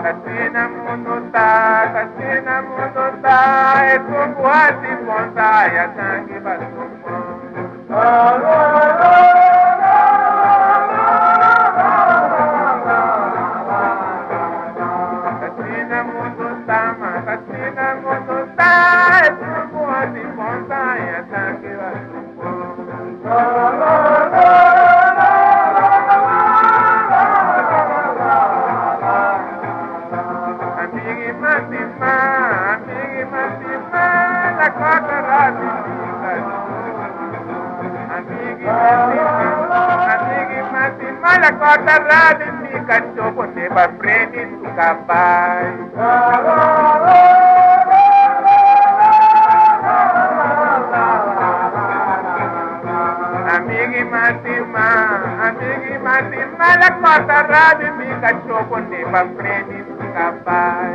Katina mundu ta, katina mundu ta, etumbu ati ponta ya tangi batumbo. Katina mundu tama, katina mundu ta, etumbu ati ponta ya tangi batumbo. Amigi matima, amigi matima, la kota rabi Amigi matima, amigi matima, la kota rabi mika chopo neba freni tukapai. Amigi matima, amigi matima, la kota rabi mika chopo neba freni tukapai.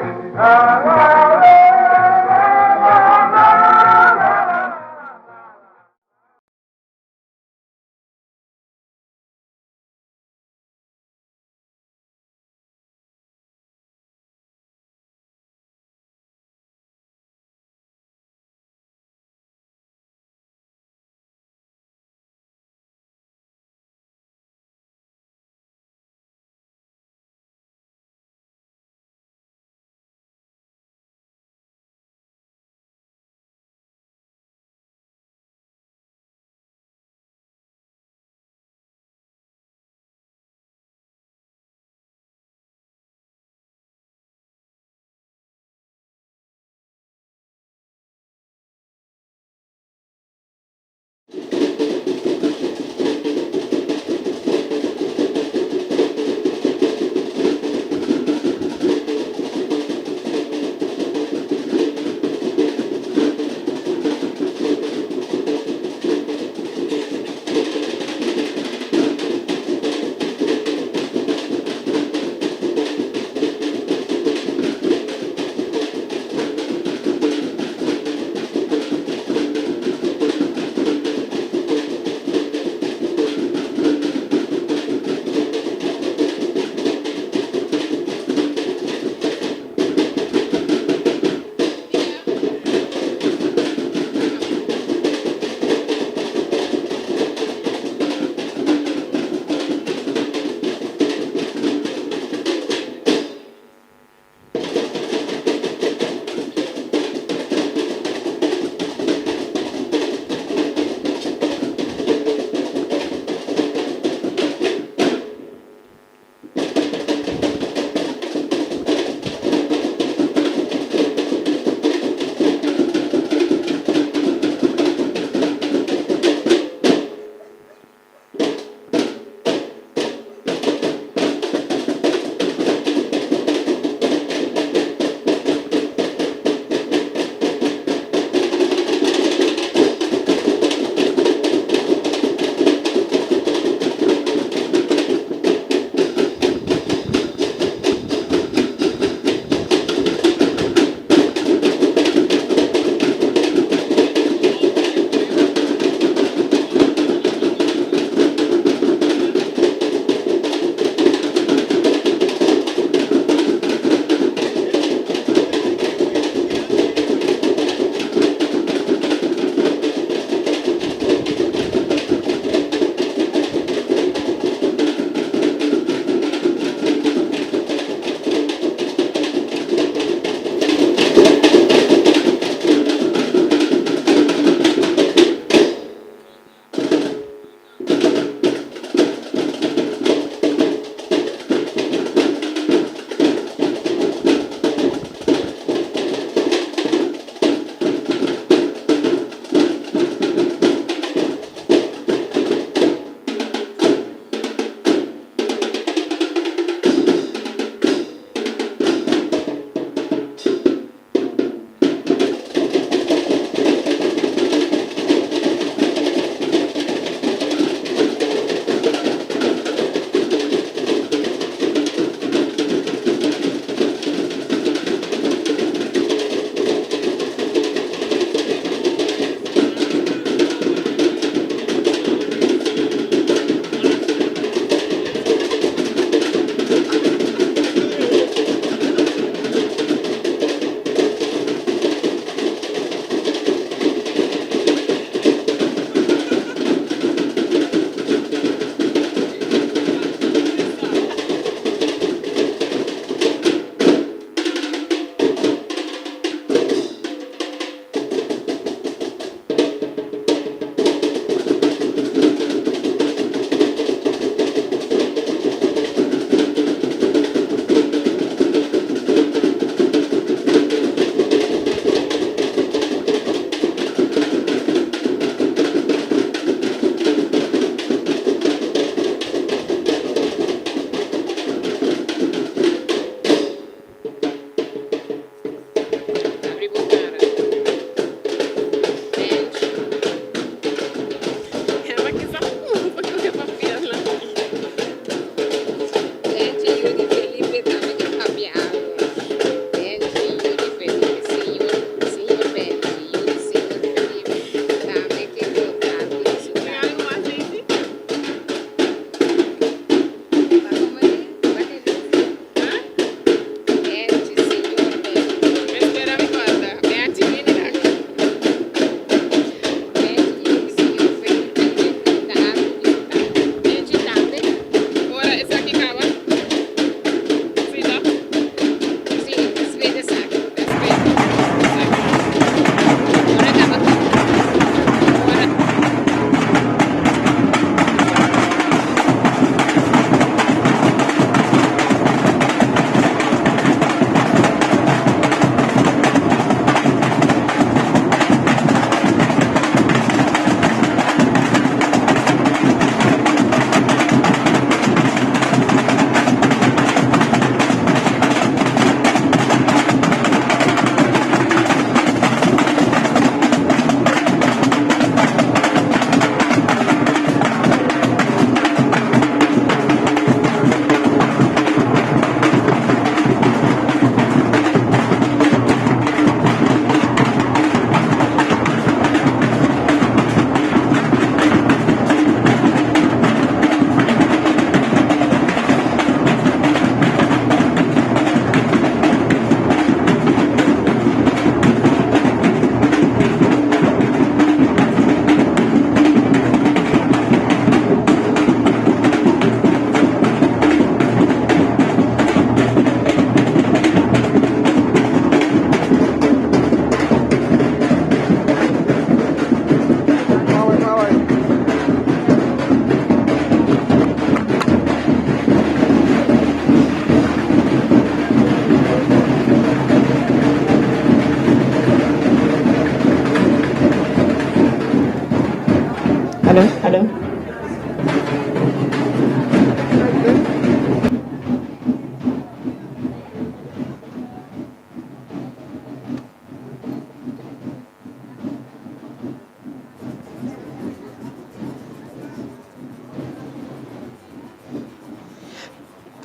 Aló, aló.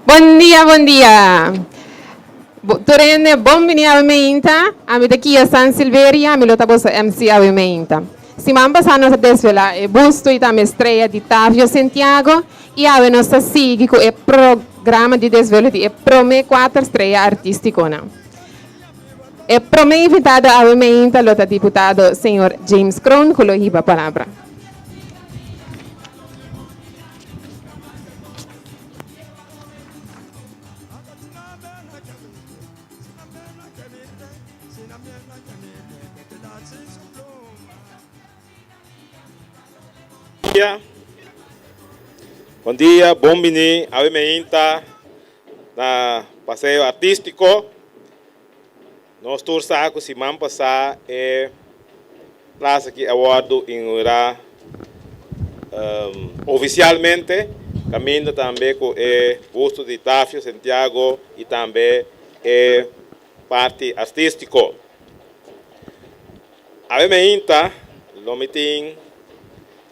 Bon dia, bon dia. Tur hende bon bini awe meinta. Ami ta Kia San Silveria, ami lo ta boso MC awe meinta. Siman pasá nos a desvelá e busto i tambe strea di Tavio Sentiago i awe nos ta sigui ku e programa di desvelo di e promé kuater strea artístikonan. E promé invitado awe meinta lo ta diputado señor James Kroon ku lo hiba palabra. Dia. Bon dia, bon bini awe meinta na Paseo Artístiko. Nos tur sa ku siman pasá e plaza aki a wòrdu inaugurá ofisialmente, kaminda tambe ku e busto di Tafio Santiago i tambe e parti artístiko. Awe meinta lo mi tin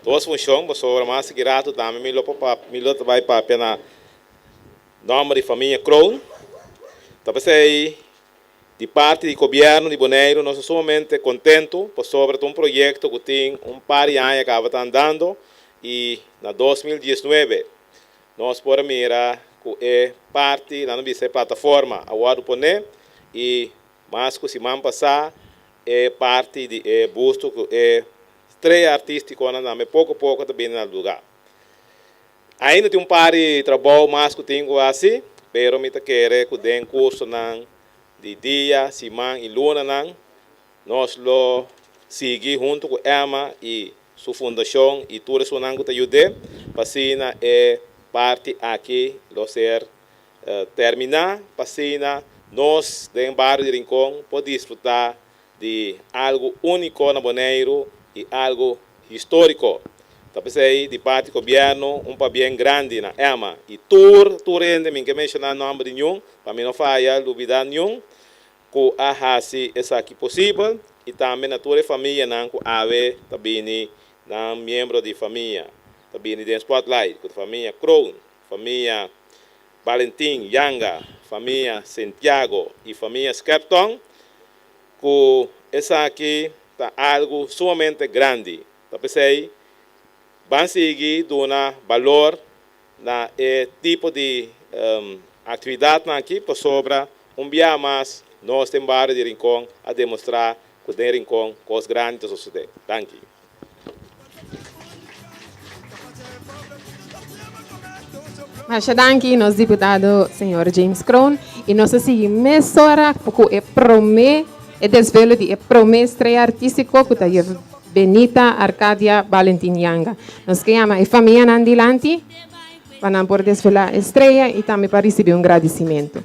dos funshon pasobra mas aki ratu tambe mi lo por mi lo ta bai papia na nòmber di famia Kroon. Ta p'esei di parti di gobièrnu di Boneiru nos ta sumamente kontentu pasobra ta un proyekto ku tin un par di aña kaba ta andando i na 2019 nos por a mira ku e parti, nan a bisa e plataforma a wòrdu poné i mas ku siman pasá e parti di e busto ku e strea artístikonan tambe poko poko ta bini na lugá. Ainda tin un par di trabou mas ku tin ku hasi, pero mi ta kere ku den kursonan di dia, siman i lunanan nos lo sigui huntu ku Emma i su fundashon i tur esunnan ku ta yud'é pa asina e parti aki lo ser terminá pa asina nos den bario di Rincon por disfrutá di algu úniko na Boneiru i algu históriko. Ta p'esei di parti gobièrnu un pabien grandi na Emma i tur tur hende, mi ke menshoná nòmber di niun pa mi no faya lubidá niun, ku a hasi esaki posibel i tambe na tur e famianan ku awe ta bini nan miembro di famia ta bini den spotlight ku ta famia Kroon, famia Balentin Yanga, famia Sentiago i famia Skepton ku esaki ta algu sumamente grandi. Ta p'esei ban sigui duna balor na e tipo di aktividatnan aki pasobra un bia mas nos den bario di Rincon a demostrá ku den Rincon kos grandi ta sosodé. Danki. Masha danki nos diputado señor James Kroon y nos a sigui mesora cu e prome e desvelo di e prome estrella artistico cu ta Benita Arcadia Valentin Yanga. Nos ke yama e famianan dilanti pa nan por desvela e estrella y tambe pa ricibi un gradicimento.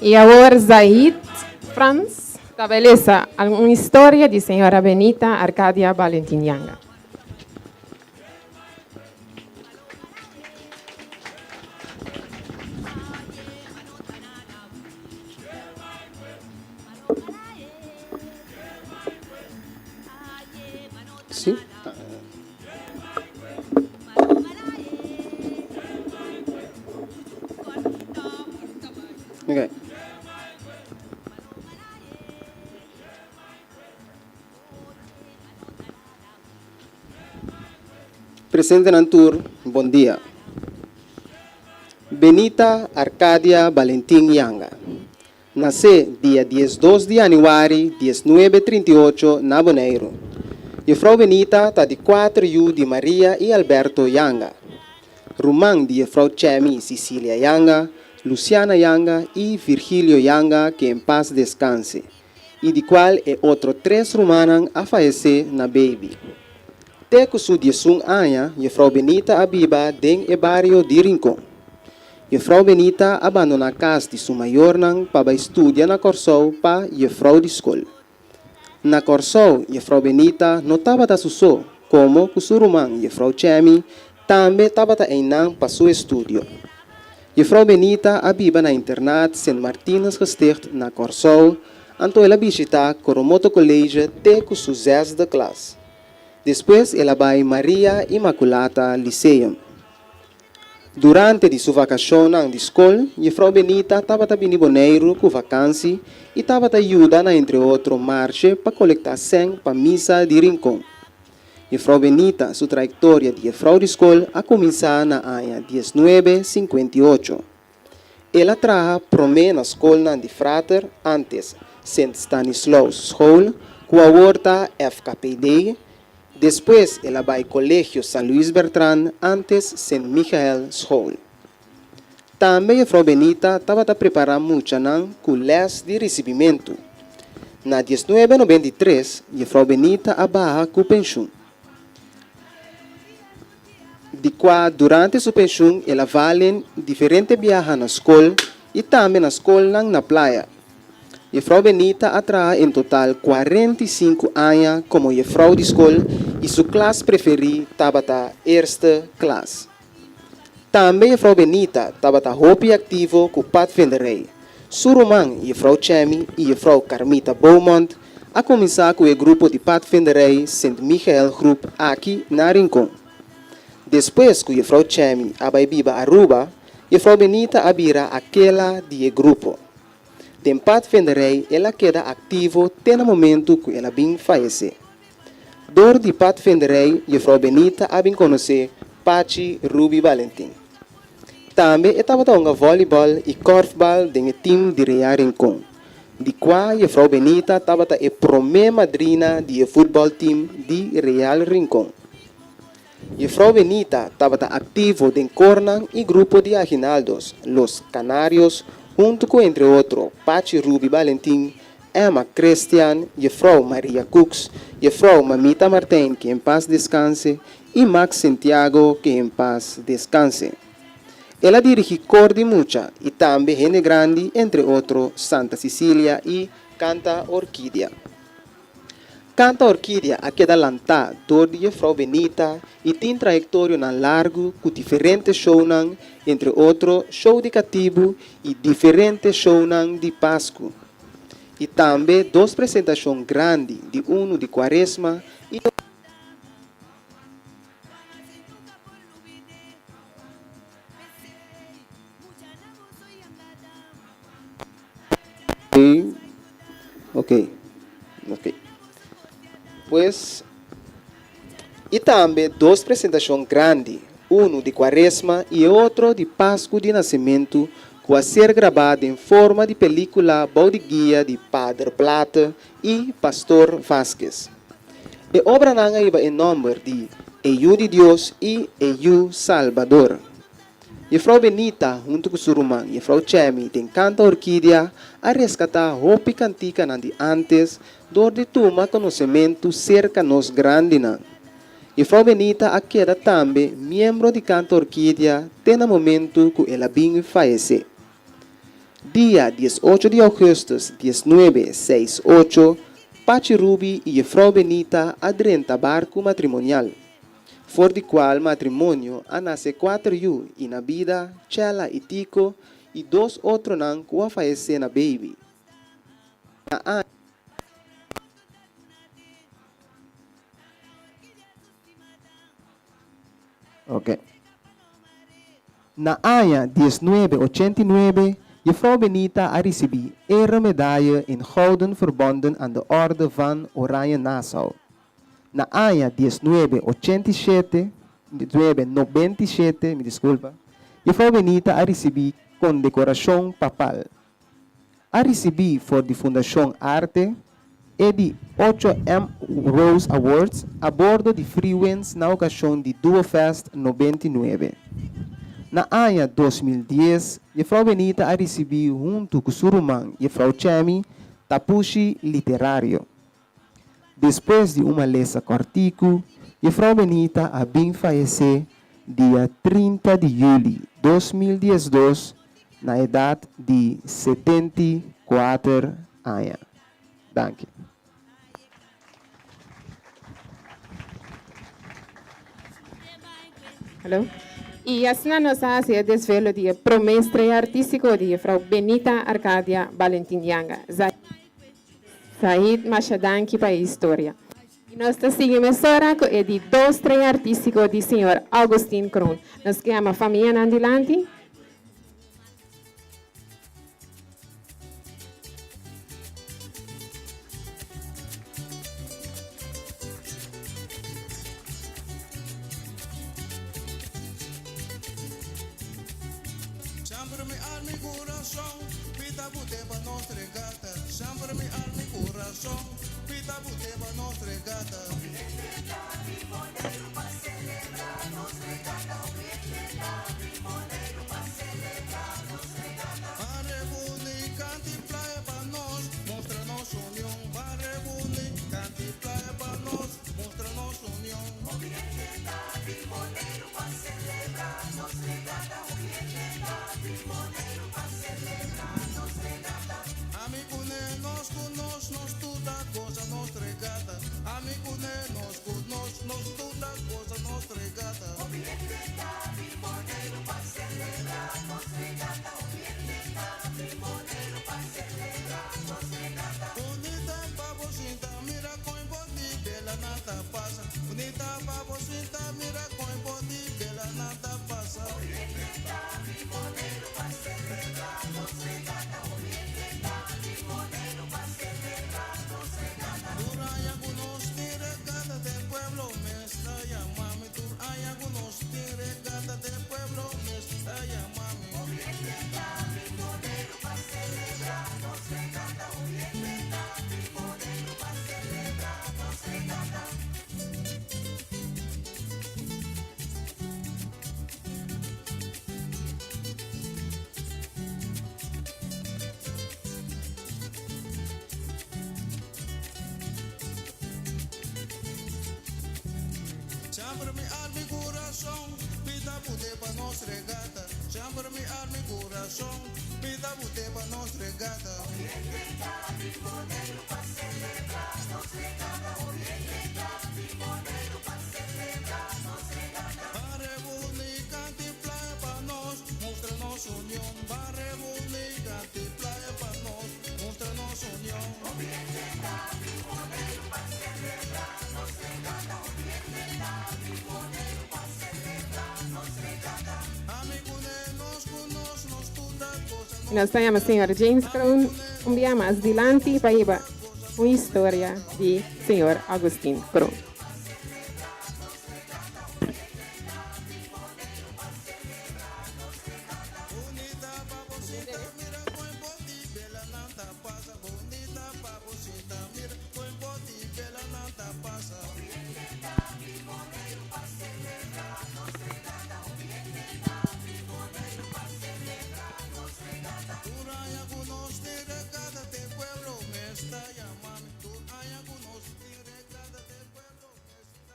Y awor Zahid Frans ta bay lesa un historia di señora Benita Arcadia Valentin Yanga. Sí. Okay. Presentenan tur, bon dia. Benita Arcadia Valentin Yanga Nasé dia 12 di yanüari 1938 na Boneiru. Jefrou Benita ta di kuater yu di Maria i Alberto Yanga. Ruman di jefrou Chemi Cicilia Yanga, Luciana Yanga i Virgilio Yanga ke en pas deskanse, i di kual e otro tres rumannan a fayesé na beibi. Te ku su 11 aña jefrou Benita a biba den e bario di Rincon. Jefrou Benita a bandoná kas di su mayornan pa bai studia na Kòrsou pa jefrou di skol. Na Kòrsou, jefrou Benita no tabata su so, komo ku su ruman jefrou Chemi tambe tabata einan pa su estudio. Jefrou Benita a biba na internat Sint Martinus Gesticht na Kòrsou, anto el a bishitá Coromoto College te ku su zesde klas. Despues el a bai Maria Immaculata Lyceum. Durante di su vakashonnan di skol, Jefrou Benita tabata bini Boneiru ku vakansi i tabata yuda na entre otro marshe pa kolektá sèn pa misa di Rincon. Jefrou Benita su trayektoria di jefrou di skol a kuminsá na aña 1958. El a traha promé na skolnan di frater, antes Sint Stanislaus School, ku awor ta FKPD, Despues el a bai Colegio San Luis Bertran, antes Sint Michael School. Tambe Jefrou Benita tabata prepará muchanan ku lès di risibimentu. Na 1993 Jefrou Benita a baha ku penshun. Di kua durante su penshun el a valen diferente biaha na skol i tambe na skolnan na playa. Jefrou Benita a traha en total 45 aña komo jefrou di skol i su klas preferí tabata eerste klas. Tambe jefrou Benita tabata hopi aktivo ku padvinderij. Su ruman, jefrou Chemi i jefrou Carmita Beaumont a kuminsá ku e grupo di padvinderij Sint Michael Groep aki na Rincon. Despues ku jefrou Chemi a bai biba Aruba, jefrou Benita a bira akela di e grupo. Den padvinderij el a keda aktivo te na momentu ku el a bin fayesé. Dor di padvinderij Jefrou Benita a bin konosé Pachi Ruby Valentin. Tambe e tabata hunga vòlibòl i kòrfbal den e tim di Real Rincon, di kua Jefrou Benita tabata e promé madrina di e futbòltim di Real Rincon. Jefrou Benita tabata aktivo den kornan i grupo di aginaldos Los Canarios huntu ku entre otro Pachi Ruby Balentin, Emma Christian, Jefrou Maria Cooks, Jefrou Mamita Martijn que en paz descanse i Max Santiago que en paz descanse. El a dirigí kor di mucha i tambe hende grandi entre otro Santa Cecilia i Canta Orquídea. Kanta Orkidia a keda lantá dor di Jefrou Benita i tin trayektorionan largu ku diferente shownan, entre otro show di katibu i diferente shownan di Pasku. I tambe dos presentashon grandi di unu di Kuaresma i. Ok, ok. Pues, i tambe dos presentashon grandi, unu di Kuaresma i e otro di Pasku di Nasementu ku a ser grabá den forma di pelíkula bou di guia di Pader Plate i Pastor Vasquez. E obranan a hiba e nòmber di E Yu di Dios i E Yu Salbador. Jefrou Benita huntu ku su ruman Jefrou Chemi den Kanta Orkidia a reskatá hopi kantikanan di ántes dor di tuma konosementu serka nos grandinan. Jefrou Benita a keda tambe miembro di Kanta Orkidia te na momentu ku el a bin fayesé. Dia 18 di ougùstùs diesnuebe seis ocho, Pachi Ruby i Jefrou Benita a drenta barku matrimonial. For di kual matrimonio a nase kuater yu i na bida, Chella i Tico, i dos otronan ku a fayesé na beibi. Na aña. Ok. Na aña diesnuebe ochenta i nuebe, Jefrouw Benita a risibí Eremedaille in Gouden verbonden aan de Orde van Oranje Nassau. Na aña diesnuebe ochenta i shete, nuebe nobenta i shete, mi disculpa, Jefrouw Benita a risibí kondekorashon papal. A risibí for di Fundashon Arte e di ocho M Rose Awards a bordo di Freewinds na okashon di Duofest 99. Na aña 2010, Jefrouw Benita a risibí huntu ku su ruman Jefrouw Chemi Tapushi Literario. Despues di un malesa kòrtiku, Jefrouw Benita a bin fayesé dia 30 di yüli 2012 na edat di 74 aña. Danki. Hallo. I asina nos a hasi e desvelo di e promé strea artístiko di Jefrouw Benita Arcadia Balentin Yanga. Said, masha danki pa e historia. I nos ta sigui mesora ku e di dos strea artístiko di señor Augustin Kroon. Nos ke yama famianan dilanti. Nos ta yama señor James Kroon un bia mas dilanti pa hiba un historia di señor Agustin Kroon.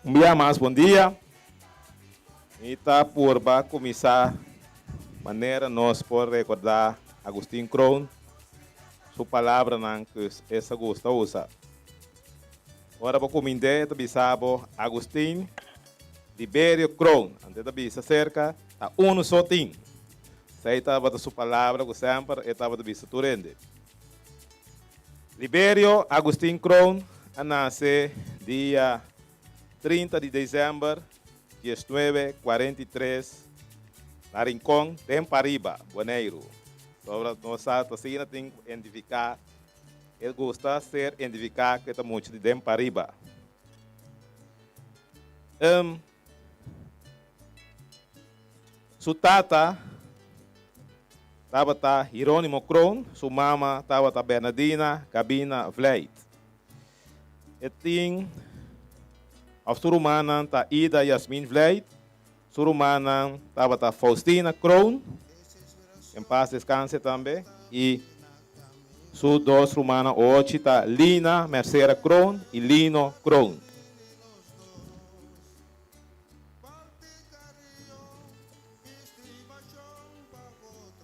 Un bia mas bon dia. Mi ta purba kuminsá manera nos por rekordá Agustin Kroon su palabranan ku e sa gusta usa. Ora bo kumind'é e ta bisa bo Agustin Liberio Kroon, anto e ta bisa serka ta unu so tin. Esei tabata su palabra ku semper e tabata bisa tur hende. Liberio Agustin Kroon a nase dia 30 di december 1943 na Rincon den Pariba, Boneiru. Sobra nos sa ta asina tin ku identifiká, e gusta ser identifiká ku e ta mucha di den Pariba. Um, su tata tabata Hieronimo Kroon, su mama tabata Bernadina Gabina Vlijt. E tin of su rumannan ta Ida Yasmin Vlijt, su rumannan tabata Faustina Kroon, en paz descanse tambe, y su dos rumannan ochi ta Lina Mercera Kroon y Lino Kroon.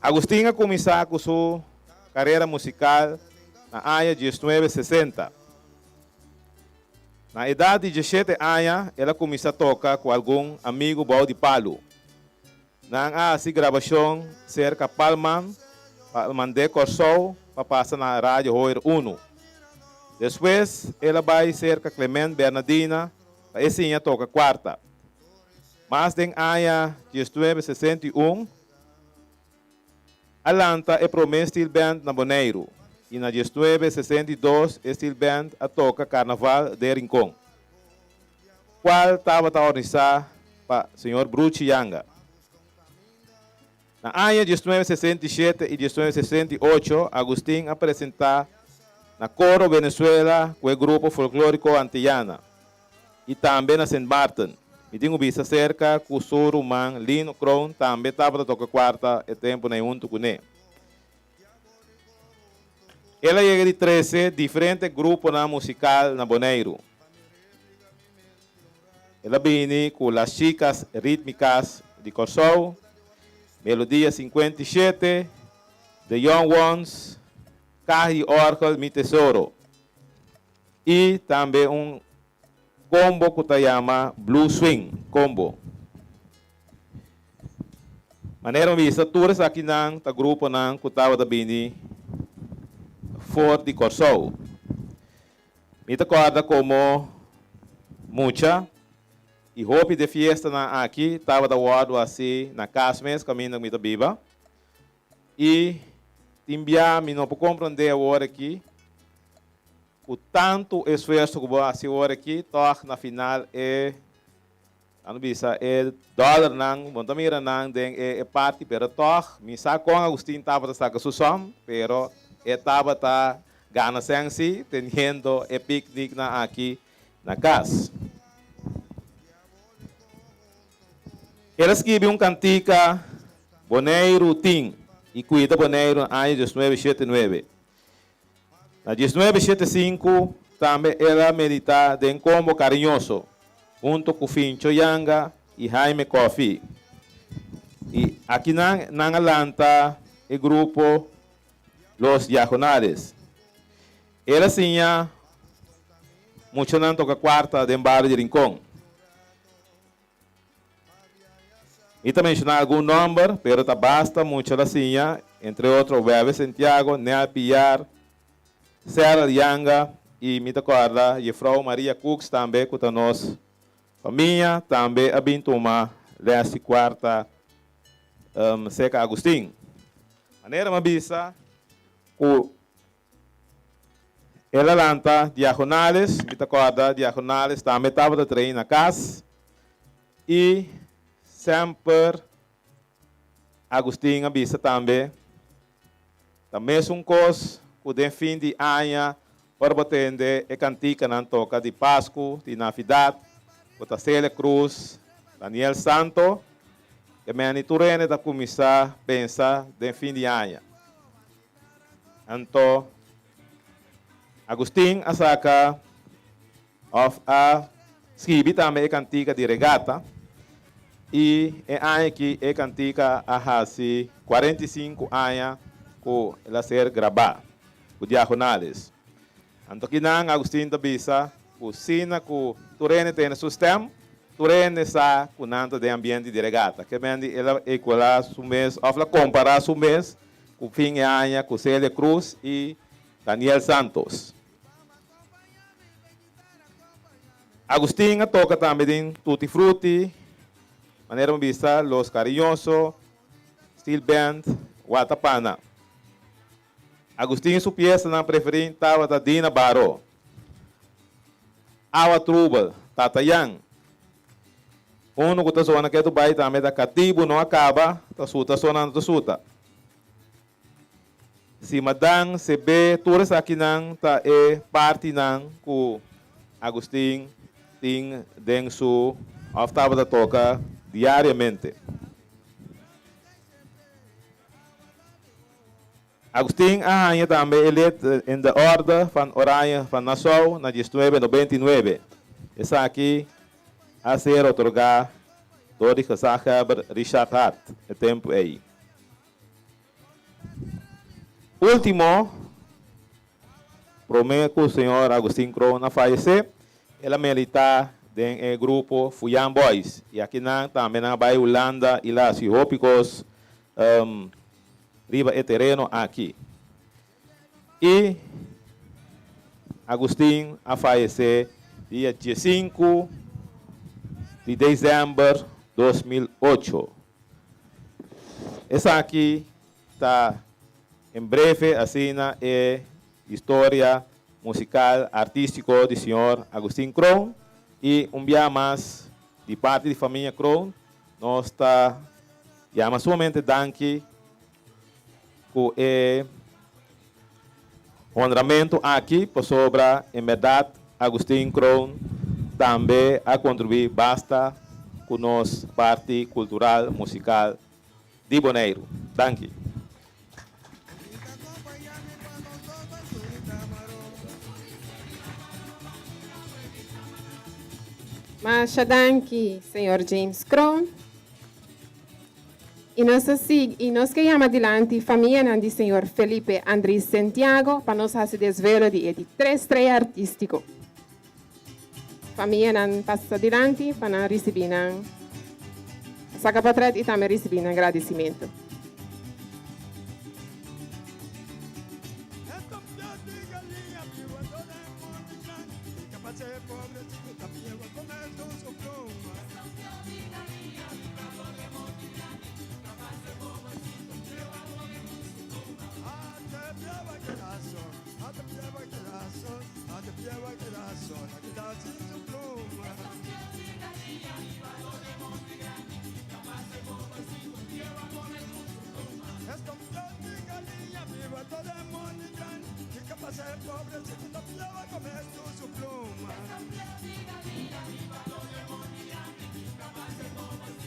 Agustin a kuminsá ku su karera musikal na aña diesnuebe sesenta. Na edat di diesshete aña el a kuminsá toka ku algun amigu bou di palu. Nan a hasi grabashon serka Palman pa mand'é Kòrsou pa pasa na Radio Hoyer Uno. Despues el a bai serka Clement Bernadina pa e siña toka kuarta. Mas den aña 1961 a lanta e promé steel band na Boneiru i na 1962 e steel band a toka Karnaval den Rincon, kual tabata organisá pa señor Bruchi Yanga. Na aña 1967 i 1968 Agustin a presentá na Coro Venezuela ku e grupo folklóriko Antillana i tambe na Sint Maarten. Mi tin ku bisa serka ku su ruman Lino Kroon tambe tabata toka kuarta e tempunan ei huntu kuné. El a yega di trese diferente gruponan musikal na Boneiru. El a bini ku Las Chicas Ritmicas di Kòrsou, Melodia 57, The Young Ones, Kaha di Òrgel Mi Tesoro i tambe un kombo ku ta yama Blue Swing Combo. Manera mi bisa tur esakinan ta gruponan ku tabata bini for di Kòrsou. Mi ta kòrda komo mucha i hopi di e fiestanan aki tabata wòrdu hasi na kas mes kaminda ku mi ta biba. I tin bia mi no por komprondé awor aki ku tantu esfuerso ku bo a hasi awor aki tòg na final e Nan bisa e dòlernan, bo no ta mira nan den e parti, pero tòg mi sa kon Agustin tabata saka su sòm, pero e tabata gana sèn si teniendo e pikniknan aki na kas. El a skibi un kantika Boneiru tin i kuida Boneiru na aña diesnuebe shete nuebe. Na 1975 tambe el a medita den Combo Cariñoso hunto cu Fincho Yanga y Jaime Coffie. Akinan nan a lanta e grupo Los Diagonales. El a siña muchanan toka kuarta den bario di Rincon. Mi ta menshoná algun nòmber, pero ta basta mucha la siña, entre otro Webe Santiago, Nel Piar, Serel Yanga i mi ta kòrda Jefrou Maria Cooks tambe ku ta nos famia tambe a bin tuma lès di kuarta serka Agustin. Manera mi a bisa ku El a lanta Diagonales, mi ta kòrda Diagonales tambe tabata train na kas i semper Agustin a bisa tambe ta mesun kos ku den fin di aña ora bo tende e kantikanan toka di Pasku, di Navidat, ku ta Celia Cruz, Daniel Santo, e meni tur hende ta kuminsá pensa den fin di aña. Anto Agustin a saka òf a skibi tambe e kantika di regata i e aña aki e kantika a hasi 45 aña ku el a ser grabá ku Diagonales. Anto kinan Agustin ta bisa ku sina ku tur hende tene su stèm, tur hende sa ku nan ta den ambiente di regata. Ke men di el a ekualá su mes òf el a kompará su mes ku fin e aña ku Celia Cruz i Daniel Santos. Agustin a toka tambe den Tutti Frutti, manera mi bisa Los Cariñoso, Steel Band, Watapana. Agustin su piesanan preferí tabata Dina Baro, Awa Trubel, Tata Yan. Unu ku ta zona ketu bai tambe ta Katibu no a kaba, ta suta sonando ta suta. Simadan, Sebe, tur esakinan ta e partinan ku Agustin tin den su òf tabata toka diariamente. Agustin a haña tambe e lid in de Orde van Oranje van Nassau na diesnuebe nobenta i nuebe. Esaki a ser otorgá dor di gezaghebber Richard Hart e tempu ei. Ultimo, promé ku señor Agustin Kroon a fayesé, el a militá den e grupo Fuyan Boys i akinan tambe nan a bai Hulanda i la hasi hopi kos riba e tereno aki. I Agustin a fayesé dia diesinku di desèmber 2008. Esaki ta en breve asina e historia musical artístico di señor Agustin Kroon i un bia mas di parti di famia Kroon nos ta yama sumamente danki ku e honramentu aki pasobra en bèrdat Agustin Kroon tambe a kontribuí basta ku nos parti kultural musikal di Boneiru. Danki. Masha danki, señor James Kroon. I nos a sigui, i nos ke yama dilanti famianan di señor Felipe Andries Sentiago pa nos hasi desvelo di e di tres strea artístiko. Famianan pasa dilanti pa nan risibí nan saka potret i tambe risibí nan gradisimentu.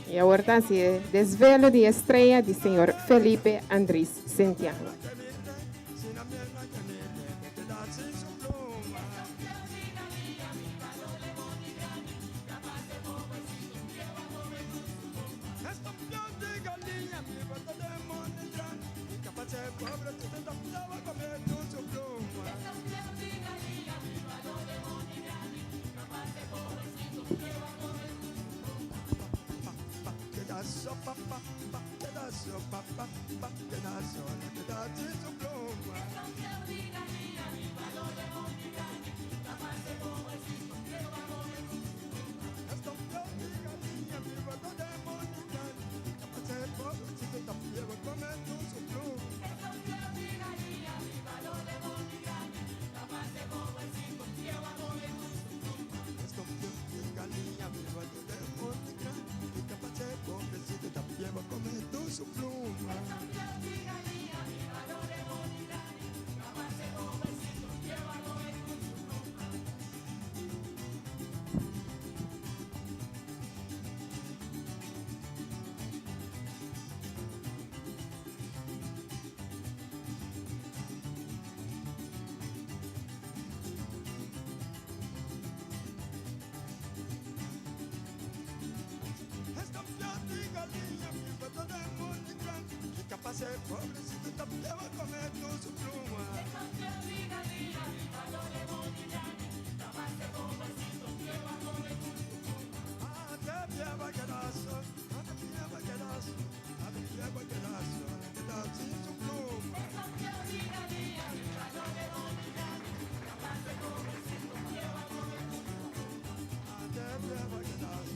I awor ta hasi e desvelo di e strea di señor Felipe Andries Sentiago.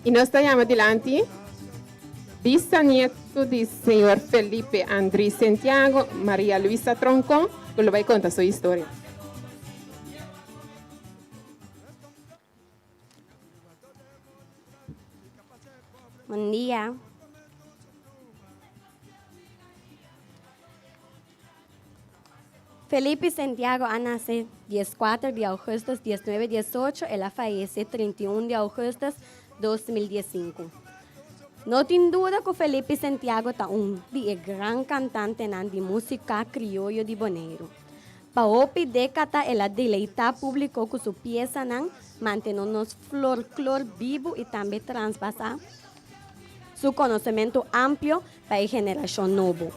Y nos ta yama dilanti bisanieto di señor Felipe Andries Santiago, Maria Luisa Troncon, cu lo bay conta su historia. Bon dia. Felipe Santiago a nace 14 di augustus 1918, el a fayece 31 di augustus 2015. No tin duda cu Felipe Santiago ta un di e gran cantantenan di musica crioyo di Boneiru. Pa hopi decada el a deleita publico cu su piesanan, manteno nos florklor bibu y tambe traspasa su conocemento amplio pa e generashon nobo.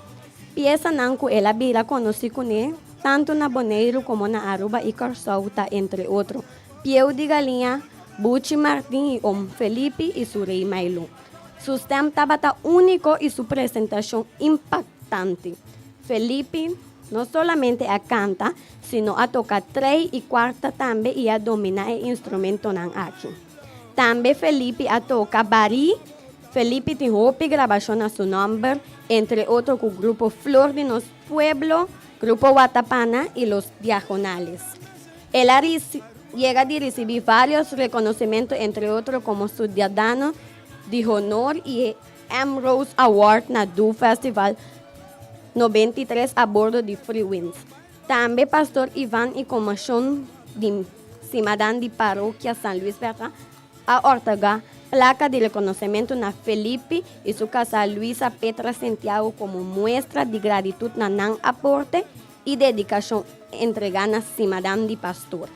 Piesanan ku el a bira konosí kuné tantu na Boneiru komo na Aruba i Kòrsou ta entre otro, Pieu di Galiña, Buchi Martin i Om Felipi i su Rei Mailu. Su stèm tabata úniko i su presentashon impaktante. Felipi no solamente a kanta, sino a toka trei i kuarta tambe i a dominá e instrumentonan aki. Tambe Felipi a toka barí. Felipi tin hopi grabashon na su nòmber, entre otro ku Grupo Flor di Nos Pueblo, Grupo Watapana i Los Diagonales. El a yega di risibí vários rekonosementu, entre otro komo Sudiadano di Honor i e M-Rose Award na Do Festival 93 a bordo di Freewinds. Tambe Pastor Ivan i Komashon di Simadan di Parokia San Luis Bertrand a ortogá plaka di rekonosementu na Felipe i su kasá Luisa Petra Santiago komo muestra di gratitut na nan aporte i dedikashon entregá na Simadan di Pastor.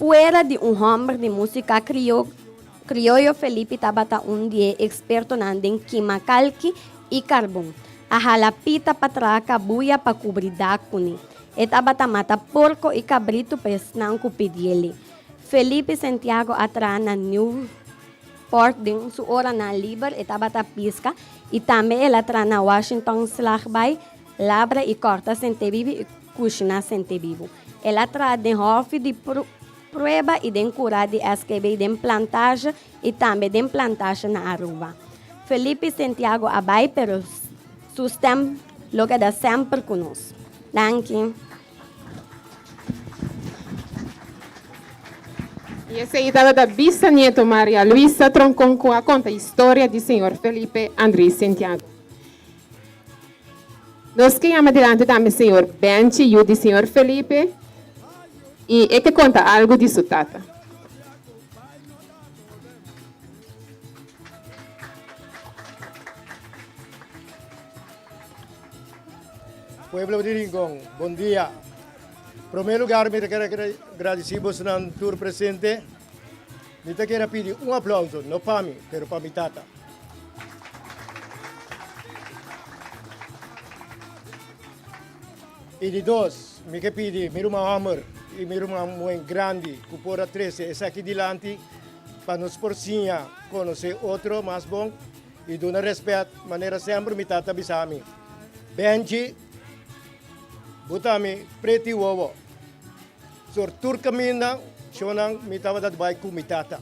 Fuera di un hòmber di músika krioyo Felipe tabata un di e ekspertonan den kima kalki i karbon. A hala pita pa traha kabuya pa kubri dak kuné. E tabata mata porko i kabritu pa esnan ku pidiele. Felipe Santiago a traha na Newport den su oranan liber e tabata piska i tambe el a traha na Washington Slagbaai, labra i kòrta sentebibu i kushiná sentebibu. El a traha den hòfi di prueba i den kurá di SKB den plantage i tambe den plantage na Aruba. Felipe Santiago a bai pero su stèm lo keda semper ku nos. Danki. I esei tabata bisanieto Maria Luisa Troncon ku a konta historia di señor Felipe Andries Santiago. Nos ke yama dilanti tambe señor Benchi, yu di señor Felipe, i e ke konta algu di su tata. Pueblo di Rincon, bon dia. Prome lugar mi ta kere gradisi bosonan tur presente. Mi ta kere pidi un aplauso, no pa mi, pero pa mi tata. I di dos, mi ke pidi mi ruman hòmber i mi ruman muhé grandi ku por a trese esaki dilanti pa nos por siña konosé otro mas bon. I duna rèspèt manera semper mi tata bisa mi, Benchi, bo ta mi preti wowo. Sor tur kaminda shownan mi tabata bai ku mi tata.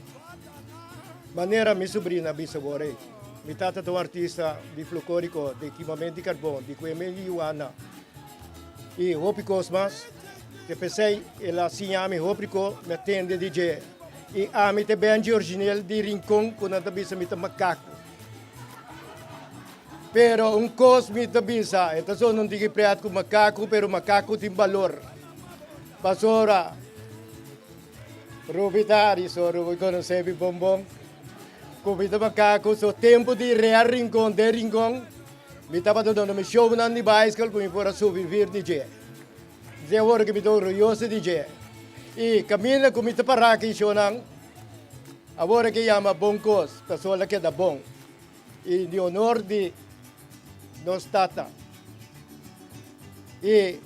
Manera mi subrina bisa wor ei, mi tata ta un artista di flokóriko, di kimament di karbon, di kuemen di yuana i hopi kos mas. Te p'esei el a siña mi hopi ko mi a tende di dje. I ami ta e Benji original di Rincon ku nan ta bisa mi ta makaku. Pero un kos mi ta bisa, e ta sona un tiki pret ku makaku, pero makaku tin balor. Pasobra Ruby ta hari so, Ruby konosé mi bon bon, ku mi ta makaku, so tempu di Real Rincon den Rincon, mi tabata duna mi shownan di baiskel ku mi por a sobrevivir di dje. Dje awor ku mi ta orguyoso di dje. I kaminda ku mi ta pará ki shownan, awor ke yama bon kos, pasobra el a keda bon. I di honor di nos tata i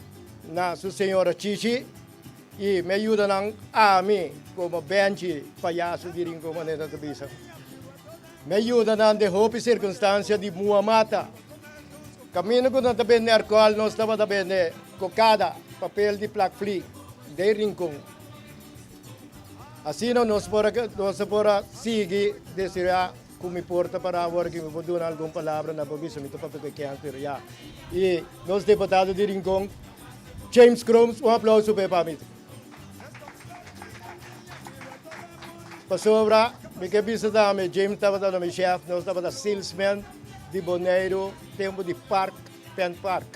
na su señora Chichi i mi a yuda nan ami komo Benchi payaso di Rincon manera nan ta bisa. Mi a yuda nan den hopi sirkunstansia di mua mata. Kaminda ku nan ta bende alkohòl nos tabata bende kokada, papel di plak fli den Rincon. Asina nos por a nos por a sigui deseá. Ku mi por ta pará awor aki mi por duna algun palabra na bo bisa mi ta papia ku e kens pero ya. I nos diputado di Rincon James Kroons un aplauso p'e pa mi. Pasobra mi ke bisa tambe James tabata na mi shèf nos tabata salesman di Boneiru tempu di park Pen Park.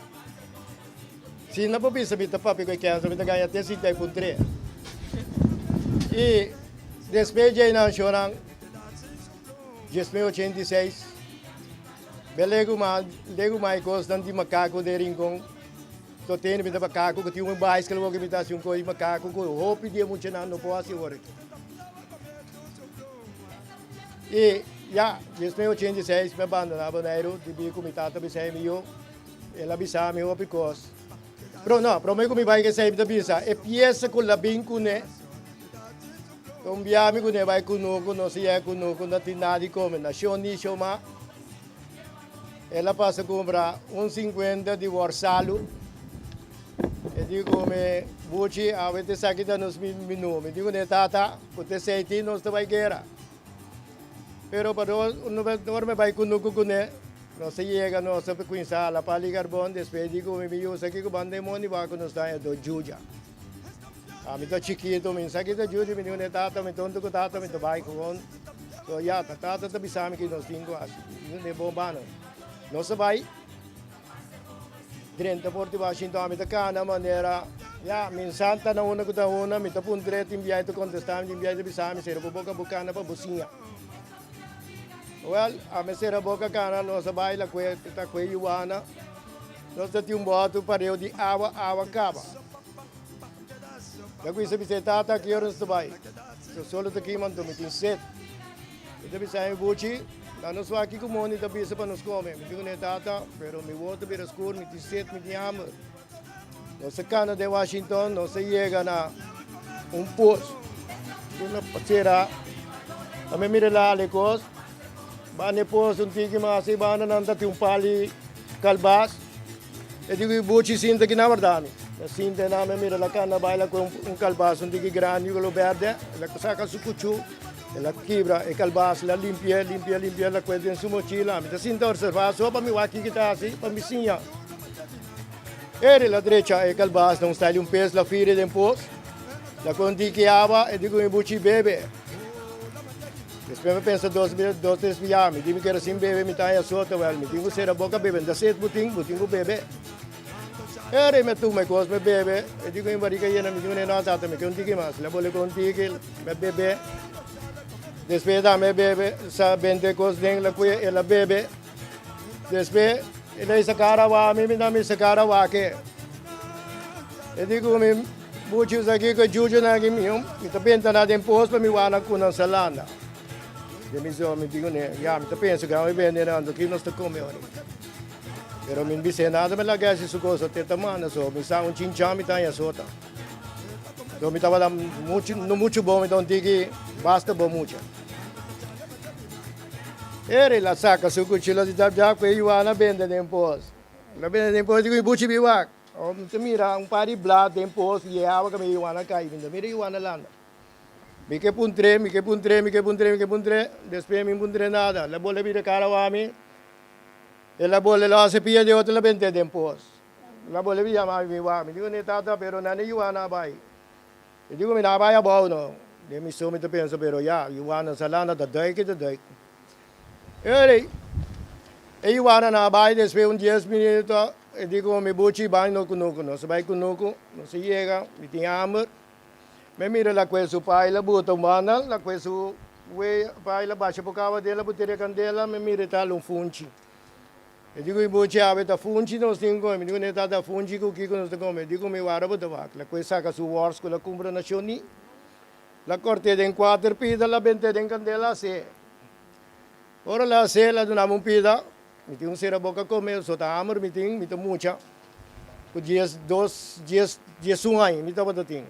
Si no por bisa mi ta papia ku e kens mi ta gaña te sinta e puntr'é. I despues dje nan shornan. 1086, Be legu ma legu ma e kosnan di makaku den Rincon. So tene mi ta makaku ku tin un baiskel wou ku mi ta hasi un kos di makaku ku hopi di e muchanan no por hasi ora aki. I ya, 1086 mi a bandoná Boneiru debí ku mi tata bisa mi yu, el a bisa mi hopi kos. Pero no, promé ku mi bai esei mi ta bisa e piesa ku Labin kuné. Un bia mi kuné bai kunuku, no si e kunuku no tin nada di kome. Na shon ni shon ma el a pasa kumpra un sinkuenta di wòr salu. E di ku mi, Buchi, awe ta esaki ta nos minu. Mi di kuné, Tata, ku ta esei tin nos ta bai gera. Pero pa nos, ora mi bai kunuku kuné, nos a yega, nos a kuminsá hala pali karbon. Despues di ku mi, mi yusa kiko banda e mondi wak ku nos ta haña dos juja. Ami ta chikitu, mi no sa ki ta juju, mi di un e tata, mi tonto ku tata, mi ta bai gewoon. So ya, ta tata ta bisa mi ki nos tin ku hasi. Mi di un e bon bano. Nos a bai drenta por di Washington, ami ta kana manera, ya, mi no sa ta na unda ku ta unda, mi ta puntr'é, tin biaha e ta kontestá mi, tin biaha e ta bisa mi, sera bo boka bo kana pa bo siña. Wèl, ami a sera boka kana, nos a bai la kue, ta kue yuana, nos ta tin un bòtu pareu di awa, awa kaba. Ta kuminsa bisa e tata ki ora nos ta bai. So solo ta kima anto mi tin set. Mi ta bisa e buchi, la nos wak kiko moni ta bisa pa nos kome. Mi di kuné tata, pero mi wowo ta bira skur, mi tin set, mi tin hamber. Nos ta kana den Washington, nos ta yega na un pos. Una sera, a mi mira la ale kos. Banda e pos un tiki mas, e banda nan ta tin un pali kalbas. E di ku buchi sinta ki na warda mi. Na sinta na mi mira la kanda baila ku un kalbas un tiki grandi kolo berde. El a saka su kuchu, el a kibra e kalbas, el a limpi'é, limpi'é, limpi'é, el a kue den su mochila. Mi ta sinta observá so pa mi wak kiko ta hasi, pa mi siña. Eri el a drecha e kalbas na un style di un pes, el a firi den pos, el a kue un tiki awa, e di ku mi buchi bebe. Despues mi pensa dos dos tres bia, mi di mi kere sin bebe mi ta haña sota, wèl mi tin ku sera boka bebe, n'ta set bo tin, bo tin ku bebe. Eri mi a tuma e kos mi bebe, e di ku mi barika yena, mi di ku no tata mi ke un tiki mas, el a bole ku un tiki, mi a bebe, despues tambe a bebe, sa bente e kos den la kuye, el a bebe, despues el a hisa kara wak mi, mi tambe hisa kara wak e. E di ku mi. Buchi usa kiko e jujunan aki miho, mi ta benta nan den pos pa mi wak nan ku nan salanda. Den mi zo mi di kuné, ya mi ta pensa ku mi bende nan anto ki nos ta kome ora. Pero mi no bis'é nada mi laga hasi su kos te ta manda so mi sa un chinchan mi ta haña sota. So mi tabata muchu no muchu bon mi ta un tiki basta bon mucha. Ere la saca su cuchillo di tap tap ku e yuana bende den pos. La bende den pos digo i buchi bi wak. O mi ta mira un par di blat den pos i e awa ku mi yuana kai. Mi ta mira e yuana landa. Mi ke puntr'é, mi ke puntr'é, mi ke puntr'é, mi ke puntr'é. Despues mi puntr'é nada. La bola bira kara wak mi. E la bola la hasi pia di otro la bent'é den pos. La bola bi yama mi wak. Mi digo ne tata pero nan e yuana a bai. E digo mi na bai abou no. Den mi so mi ta pensa pero ya, yuana sa landa ta duik e ta duik. Ey, e yuana na bai despues un dies minuto e digo mi buchi bai no kunuku. Nos a bai kunuku, nos a yega, mi tin hamber. Mi mira la kue su pai la buta un banda, la kue su wea pai la basha por kaba den la buteria kandela, mi mira e tal un funchi. E di ku mi buchi awe ta funchi nos tin kome, mi di ku ne tata funchi ku kiko nos ta kome, e di ku mi wara bo ta wak. La kue saka su wòrs ku la kumpra na Shoni, la kòrt'é den kuater pida, la bent'é den kandela as'é. Ora la as'é la dunami un pida, mi tin un sera boka kome, so ta hamber mi tin, mi ta mucha ku 12, dies, diesun aña mi tabata tin.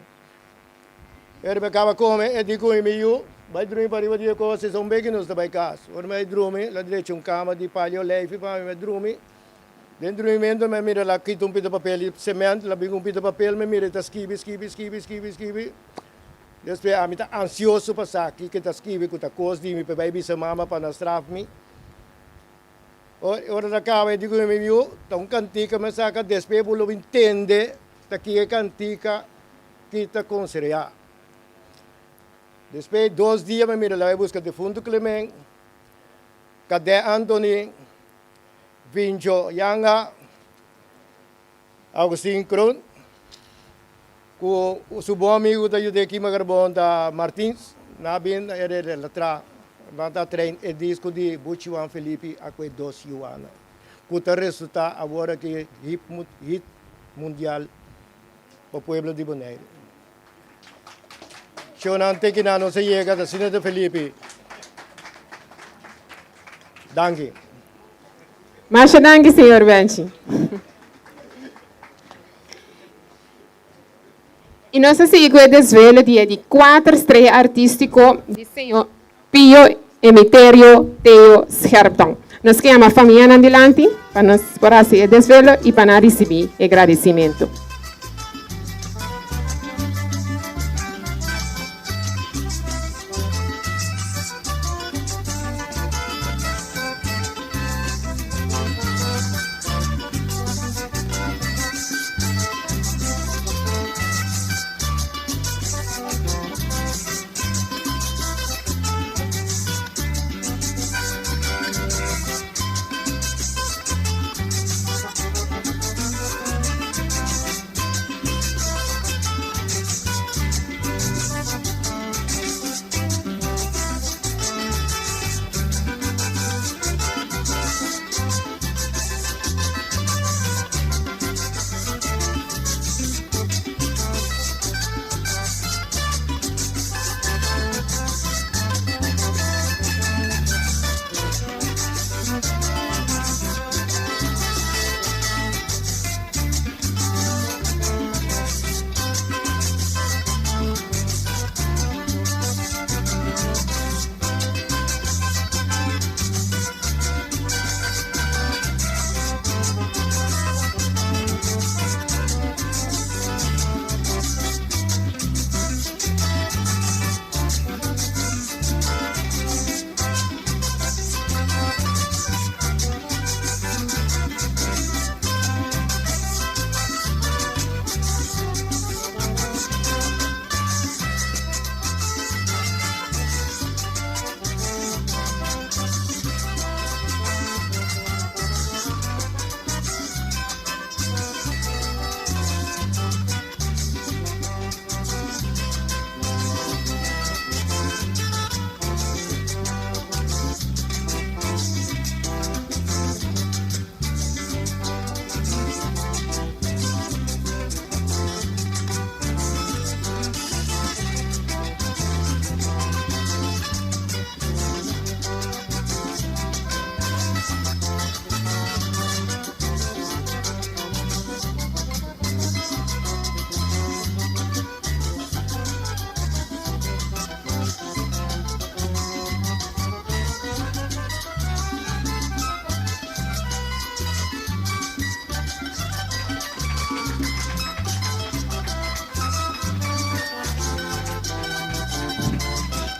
Ora mi a kaba kome, e di ku mi yu, Bai drumi pariba di e kos, esei un beki nos ta bai kas. Ora mi a drumi, el a drecha un kama di pali oleifi pa mi, mi a drumi. Den drumimentu mi a mira el a kita un pita papel di sement, el a bin ku un pita papel, mi a mira e ta skibi, skibi, skibi, skibi, skibi. Despues ami ta ansioso pa sa kiko e ta skibi ku ta kos di mi pa e bai bisa mama pa nan straf mi. Ora ta kaba e di ku mi yu, ta un kantika mi a saka, despues bo lo bin tende ta ki e kantika. Ki ta konsiderá. Despues di dos dia mi mira la bai buska defuntu Clement, Kadè Anthony, Vincho Yanga, Augustin Kroon, ku su bon amigu ta yud'é kima karbon ta Martins. Nan a bin e relatra, nan ta train e disko di Buchi Juan Felipi a ku e dos yuana, ku ta resultá awor aki hit mundial. Pa pueblo di Boneiru. Shownan te kina nos a yega ta Senator Felipe. Danki. Masha danki señor Benchi. Y nos a sigui cu e desvelo di e di cuater strea artistico di señor Pio Emiterio Teo Scherptong. Nos ke yama famianan dilanti pa nos por hasi e desvelo y pa nan ricibi e gradicimento.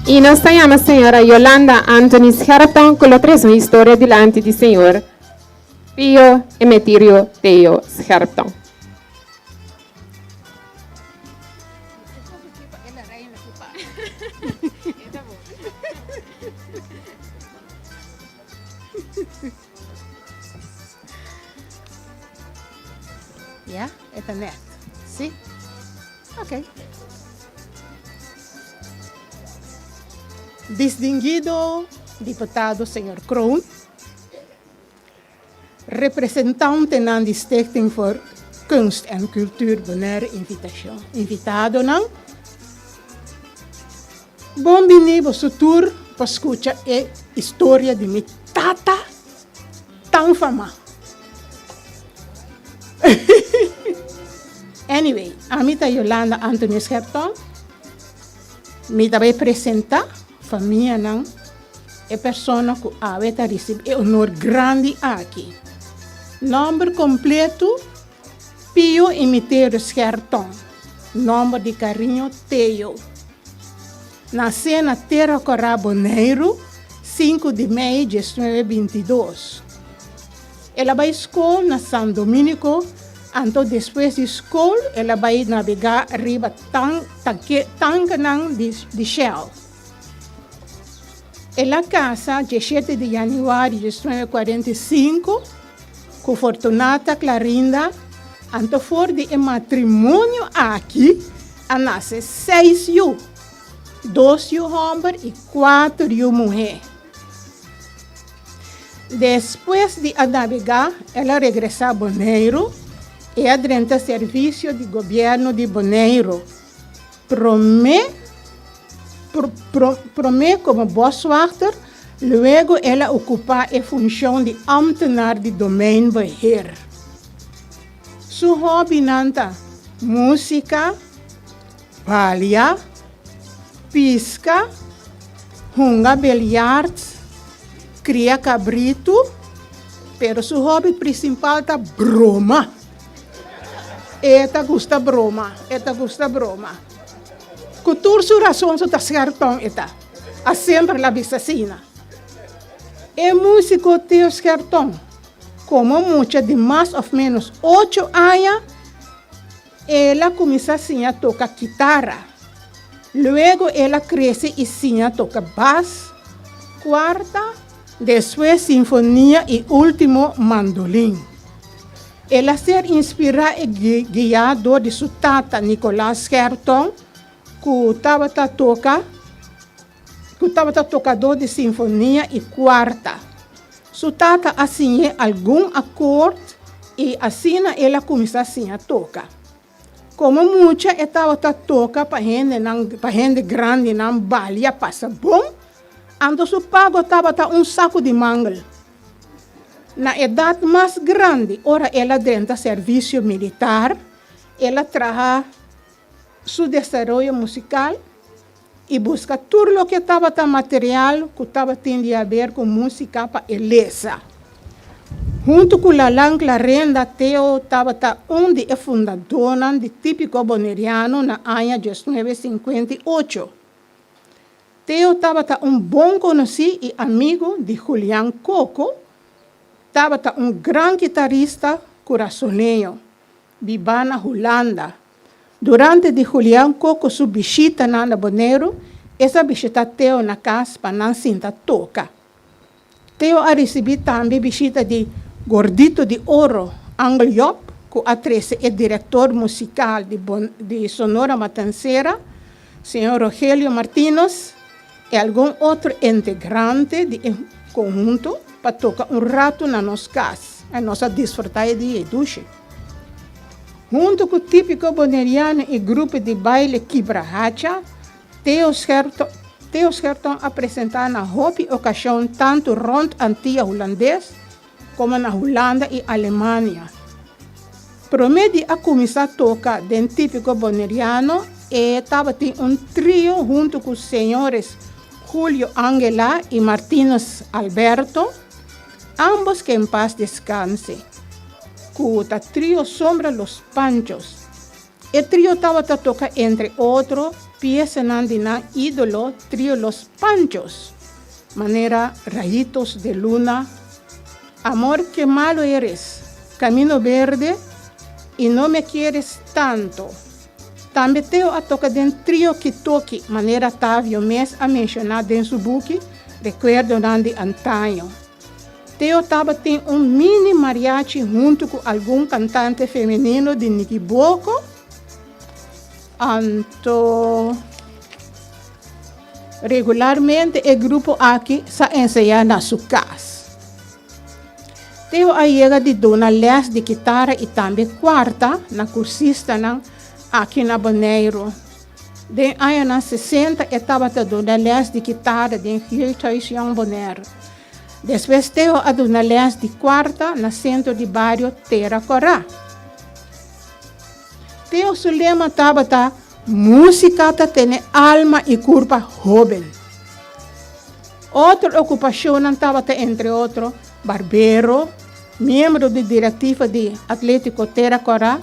I nos ta yama señora Yolanda Anthony Scherpton ku lo trese un historia dilanti di señor Pio Emeterio Theo Scherpton. Ya, e ta net. Si? Ok. Distinguido diputado señor Kroon, representantenan di Stichting voor Kunst en Cultuur Bonaire invitacion, invitadonan, bon bini boso tur pa scucha e historia di mi tata tan fama. Anyway, ami ta Yolanda Anthony Scherton. Mi ta bai presenta famianan e persona ku awe ta risibi e honor grandi aki. Nomber kompleto, Pio Imiterio Scherton, nomber di kariño Teo. Nasé na Tera Kòrá, Boneiru, sinku di mei diesnuebe bintidos. El a bai skol na San Dominico, anto despues di skol el a bai nabegá riba tankenan di Shell. El a kasa dieshete di yanüari diesnuebe kuarenta i sinku ku Fortunata Clarinda, anto for di e matrimonio aki a nase seis yu, dos yu hòmber i kuater yu muhé. Despues di a nabegá, el a regresá Boneiru i a drenta servisio di gobièrnu di Boneiru, promé promé komo boswachter, luego el a okupá e funshon di ámtenar di domeinbeheer. Su hòbinan ta músika, balia, piska, hunga beliart, kria kabritu, pero su hòbi prinsipal ta broma. E ta gusta broma, e ta gusta broma. Ku tur su rason su ta scherton e ta. A semper la bisa asina. E músiko Theo Scherton, komo mucha di mas òf ménos ocho aña, El a kuminsá siña toka kitara. Luego el a krese i siña toka bas, kuarta, despues sinfonia i último mandolin. El a ser inspirá i guiá dor di su tata Nicolaas Scherton ku tabata toka ku tabata tokadó di sinfonia i kuarta. Su tata a siñ'é algun akord i asina el a kuminsá siña toka. Komo mucha e tabata toka pa hendenan pa hende grandinan balia pasa bon, anto su pago tabata un saku di mangel. Na edat mas grandi ora el a drenta servisio militar, el a traha su desaroyo musikal i buska tur loke tabata material ku tabatin di haber ku músika pa e lesa. Huntu ku Lalan Clarenda, Theo tabata un di e fundadónan di Típiko Boneriano na aña diesnuebe sinkuenta i ocho. Theo tabata un bon konosí i amigu di Julián Coco, tabata un gran kitarista kurasoleño, bibá na Hulanda. Durante di Julián Coco su bishitanan na Boneiru, e sa bishitá Theo na kas pa nan sinta toka. Theo a risibí tambe bishita di Gordito di Oro, Angel Job, ku a trese e direktor musikal di di Sonora Matancera, señor Rogelio Martinus, i algun otro integrante di e konhunto pa toka un ratu na nos kas. I nos a disfrutá e dia ei dushi. Huntu ku Típiko Boneriano i grupo di baile Kibrahacha, Theo Theo Scherton a presentá na hopi okashon tantu rònt Antia Hulandes komo na Hulanda i Alemania. Promé di a kuminsá toka den Típiko Boneriano e tabatin un trio huntu ku señores Julio Angela i Martinus Alberto, Ambos que en paz descanse. Ku ta Trio Sombra Los Panchos. E trio tabata toka entre otro. piesanan di nan ídolo Trio Los Panchos, manera Rayitos de Luna, Amor que malo eres, Camino Verde i No me quieres tanto. Tambe Theo a toka den Trio Kitoki, manera Tavio mes a menshoná den su buki Recuerdonan di Antaño. Theo tabatin un mini mariachi huntu ku algun kantante femenino di Nikiboko, anto regularmente e grupo aki sa ensayá na su kas. Theo a yega di duna lès di kitara i tambe kuarta na kursistanan aki na Boneiru. Den añanan sesenta e tabata duna lès di kitara den Jeugdhuis Jong Bonaire. Despues Theo a duna lès di kuarta na sentro di bario Tera Kòrá. Theo su lema tabata Músika ta tene alma i kurpa hóben. Otro okupashonnan tabata entre otro barbero, miembro di direktiva di Atlétiko Tera Kòrá,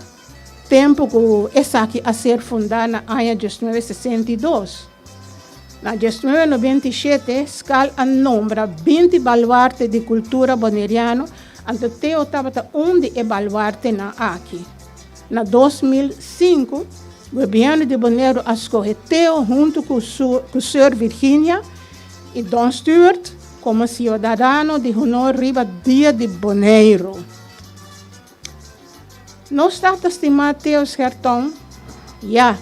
tempu ku esaki a ser fundá na aña 1962. Na 1997 skal a nombra 20 baluarte di kultura boneriano, anto Theo tabata un di e baluartenan aki. Na 2005, gobièrnu di Boneiru a skohe Theo huntu ku su ku Sir Virginia i Don Stewart komo siudadano di honor riba Dia di Boneiru. Nos tata stimá Theo Scherton, ya.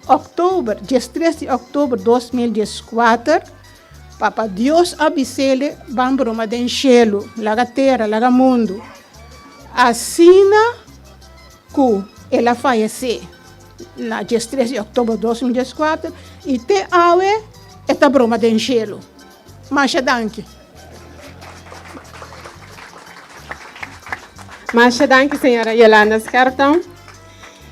Òktober, 13 di òktober 2014, Papa Dios a bis'ele ban broma den shelu, laga tera, laga mundu. Asina ku el a fayesé na 13 di òktober 2014 i te awe e ta broma den shelu. Masha danki. Masha danki, señora Yolanda Scherton.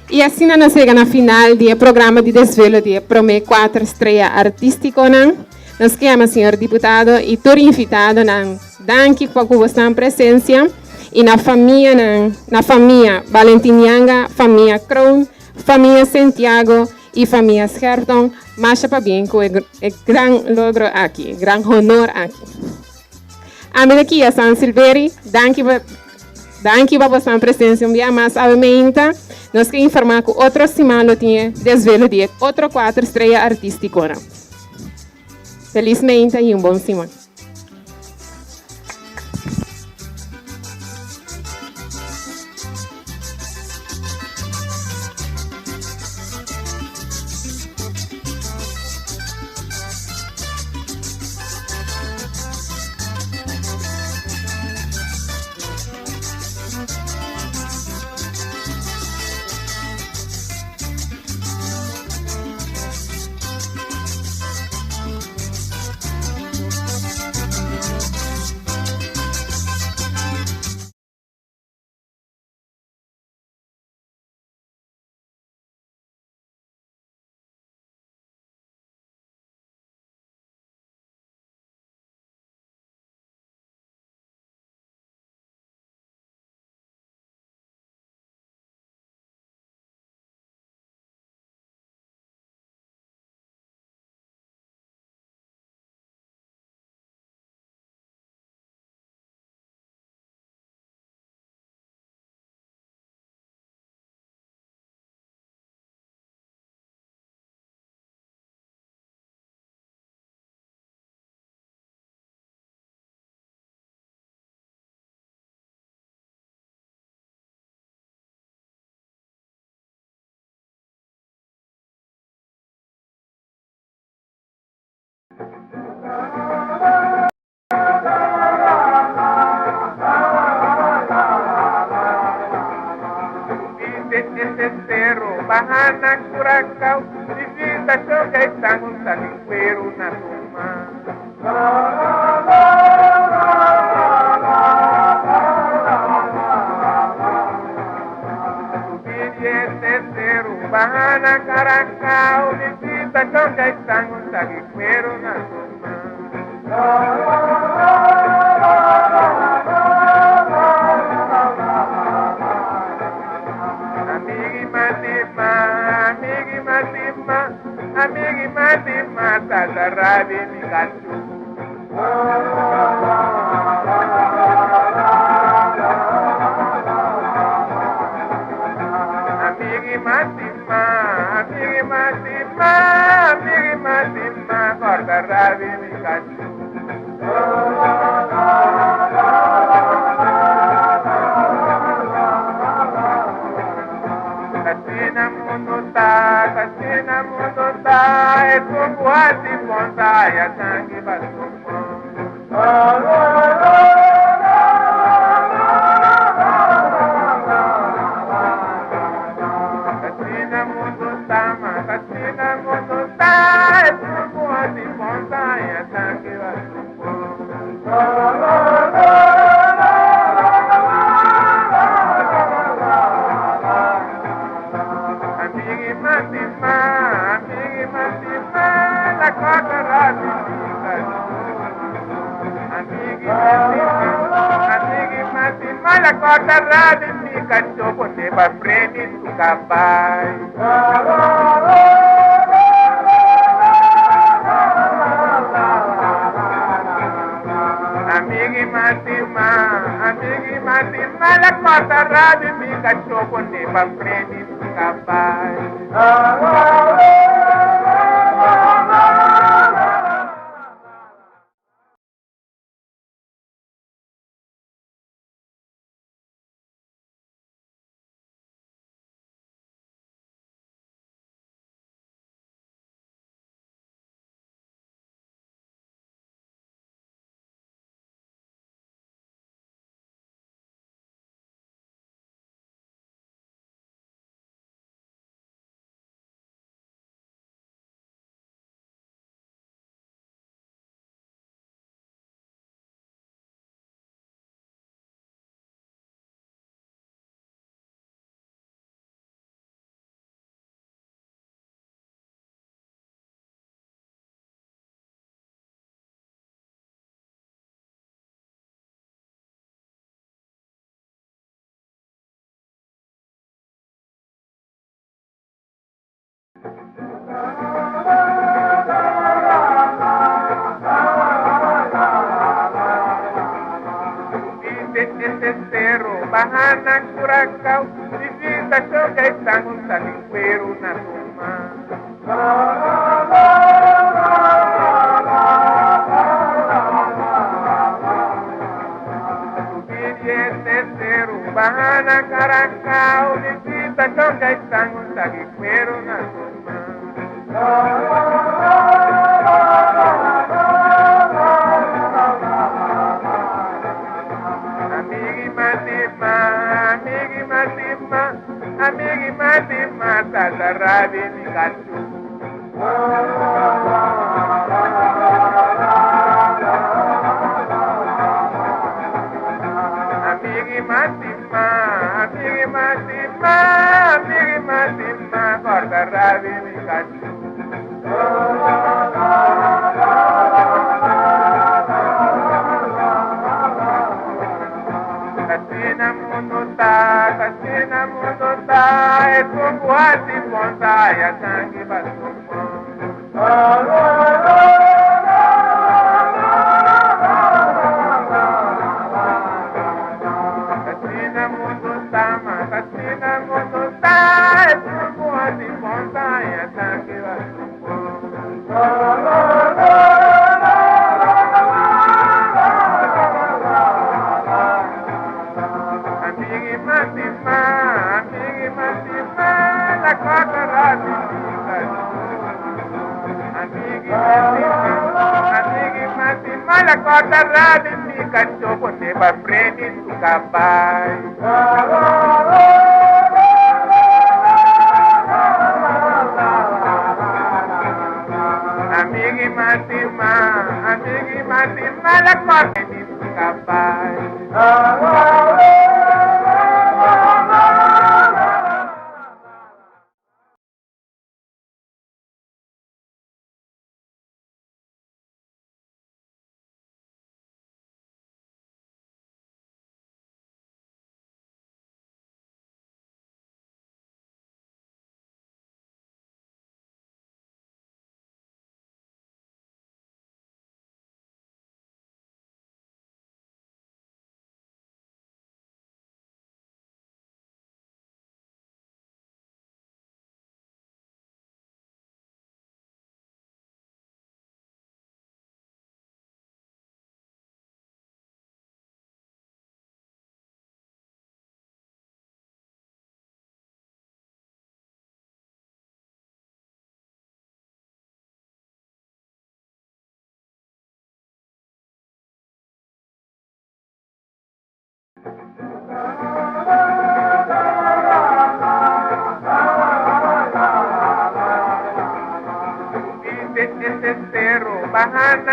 I asina nos yega na final di e programa di desvelo di e promé kuater strea artístikonan. Nos ke yama señor diputado i tur invitadonan danki pa ku bosnan presensia i na famianan, na famia Valentin Yanga, famia Kroon, famia Sentiago i famia Scherton masha pabien ku e gran logro aki, e gran honor aki. Ami ta Kia San Silveri, danki pa danki pa bosnan presensia un bia mas awe meinta. Nos ke informá ku otro siman lo tin e desvelo di e otro kuater strea artístikonan. Felis meinta i un bon siman. Bahana Curacao, visita Choca e Salingueiro na Tuma. Subir Bahana Caracao, visita Choca e Salingueiro na Tuma. rabi mi cachu. Amigi matima, amigi matima, amigi matima, corta rabi mi cachu. Katina mundo tá, katina mundo tá, é tumbuati ponta, ya tangi basumbo. Katina mundo tá, ma, katina mundo tá, é tumbuati ponta, ya tangi basumbo. Amigi matima, amigi matima, la corta rabi Amigi matima, amigi matima, la corta rabi mi cacho pone pa freni tu capai. Amigi matima, amigi matima, la corta rabi mi cacho pone pa freni tu capai. Viste ese cerro, Bahana, Curacao, Divisa, Choca, Estango, Salicuero, na Tuma. Subir ese cerro, Bahana, Caracao, Divisa, Choca, Estango, Salicuero, na Tuma. Amigi matima, amigi matima, amigi matima, tata rabi mi cachu. Amigi matima, amigi matima, amigi matima, corta rabi mi cachu. Katina mundo tá, katina mundo tá, é tumbuati ponta, ya tangi basumbo. Katina mundo tá, ma, katina mundo tá, é tumbuati ponta, ya tangi basumbo. Amigi matima, amigi matima, la corta rabi mi cachu. Amigi matima, amigi matima, la corta rabi mi cacho, pone pa freni tu capai. Amigi matima, amigi matima, la corta rabi mi capai. Bahana.